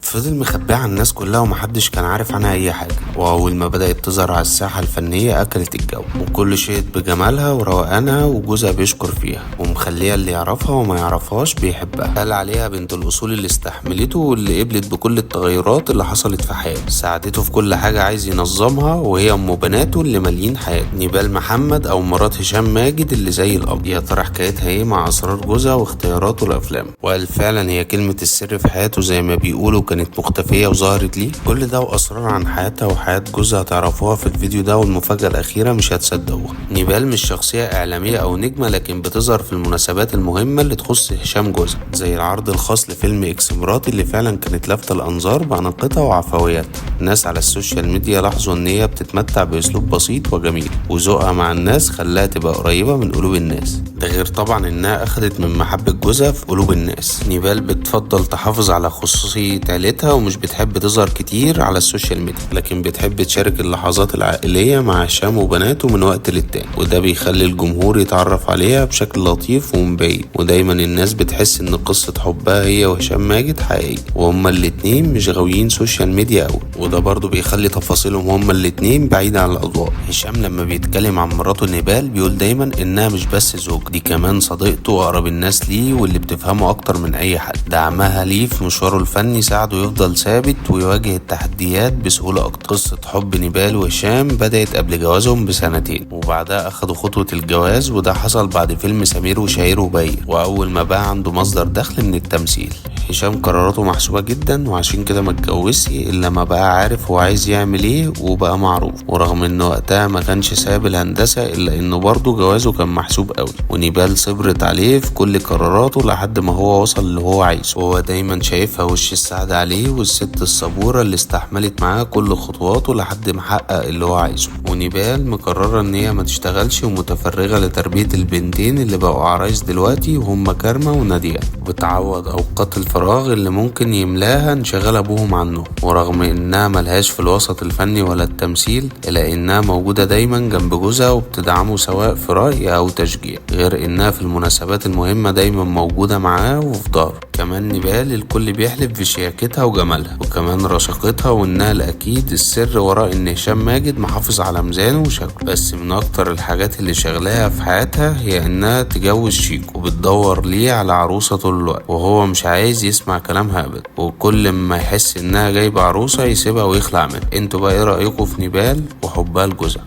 فضل مخبيها عن الناس كلها ومحدش كان عارف عنها اي حاجة. واول ما بدأت تظهر على الساحة الفنية اكلت الجو، وكل شيء بجمالها وروقانها، وجوزها بيشكر فيها ومخليها اللي يعرفها وما يعرفهاش بيحبها. قال عليها بنت الاصول اللي استحملته واللي قبلت بكل التغيرات اللي حصلت في حياته، ساعدته في كل حاجة عايز ينظمها، وهي ام بناته اللي مالين حياته. نيبال محمد او مرات هشام ماجد اللي زي القمر، يا ترى حكايتها ايه مع اسرار جوزها واختياراته الافلام؟ وقال فعلا هي كلمة السر في حياته زي ما بيقولوا كانت مختفية وظهرت ليه. كل ده واسرار عن حياتها وحياة جوزها هتعرفوها في الفيديو ده، والمفاجأة الأخيرة مش هتصدقوها. نيبال مش شخصية إعلامية أو نجمة، لكن بتظهر في المناسبات المهمة اللي تخص هشام جوزها، زي العرض الخاص لفيلم إكس مراتي اللي فعلا كانت لافتة الأنظار بأناقتها وعفويتها. الناس على السوشيال ميديا لاحظوا إن هي بتتمتع بأسلوب بسيط وجميل، وذوقها مع الناس خلاها تبقى قريبة من قلوب الناس، ده غير طبعا إنها أخدت من محبة جوزها في قلوب الناس. نيبال بتفضل تحافظ على خصوصية عيلتها ومش بتحب تظهر كتير على السوشيال ميديا، لكن بتحب تشارك اللحظات العائلية مع هشام وبناته من وقت للتاني، وده بيخلي الجمهور يتعرف عليها بشكل لطيف ومن بعيد. ودايما الناس بتحس ان قصة حبها هي وهشام ماجد حقيقية، وهما الاتنين مش غاويين سوشيال ميديا أوي، وده برضو بيخلي تفاصيلهم هما الاتنين بعيدة عن الأضواء. هشام لما بيتكلم عن مراته نيبال بيقول دايما انها مش بس زوج، دي كمان صديقته واقرب الناس ليه واللي بتفهمه اكتر من اي حد. دعمها ليه في مشواره الفني ساعده يفضل ثابت ويواجه التحديات بسهولة اكتر. قصة حب نيبال وهشام بدأت قبل جوازهم بسنتين، وبعدها اخدوا خطوة الجواز، وده حصل بعد فيلم سمير وشهير وبهير، واول ما بقى عنده مصدر دخل من التمثيل. هشام قراراته محسوبة جدا، وعشان كده ما اتجوزش الا ما بقى عارف هو عايز يعمل ايه وبقى معروف. ورغم انه وقتها ما كانش ساب الهندسة الا انه برضه جوازه كان محسوب قوي، ونيبال صبرت عليه في كل قراراته لحد ما هو وصل اللي هو عايزه. وهو دايما شايفها وش السعادة عليه، والست الصبورة اللي استحملت معاه كل خطواته لحد ما حقق اللي هو عايزه. ونيبال مقررة ان هي ما تشتغلش ومتفرغة لتربية البنتين اللي بقوا عرايس دلوقتي، وهم كارما ونادية، وبتعوض اوقات الفراغ اللي ممكن يملاها انشغال ابوهم عنه. ورغم انها ملهاش في الوسط الفني ولا التمثيل، الا انها موجودة دايما جنب جوزها وبتدعمه سواء في رأي او تشجيع، غير انها في المناسبات المهمة دايما موجودة معاه وفي ظهره. كمان نيبال الكل بيحلف في شياكتها وجمالها، وكمان رشاقتها، وانها الاكيد السر وراء ان هشام ماجد محافظ على ميزانه وشكله. بس من اكتر الحاجات اللي شغلاها في حياتها هي انها تجوز شيكو، وبتدور ليه على عروسة طول الوقت، وهو مش عايز يسمع كلامها ابدا، وكل ما يحس انها جايبة عروسة يسيبها ويخلع منها. انتوا بقى ايه رأيكم في نيبال وحبها لجوزها؟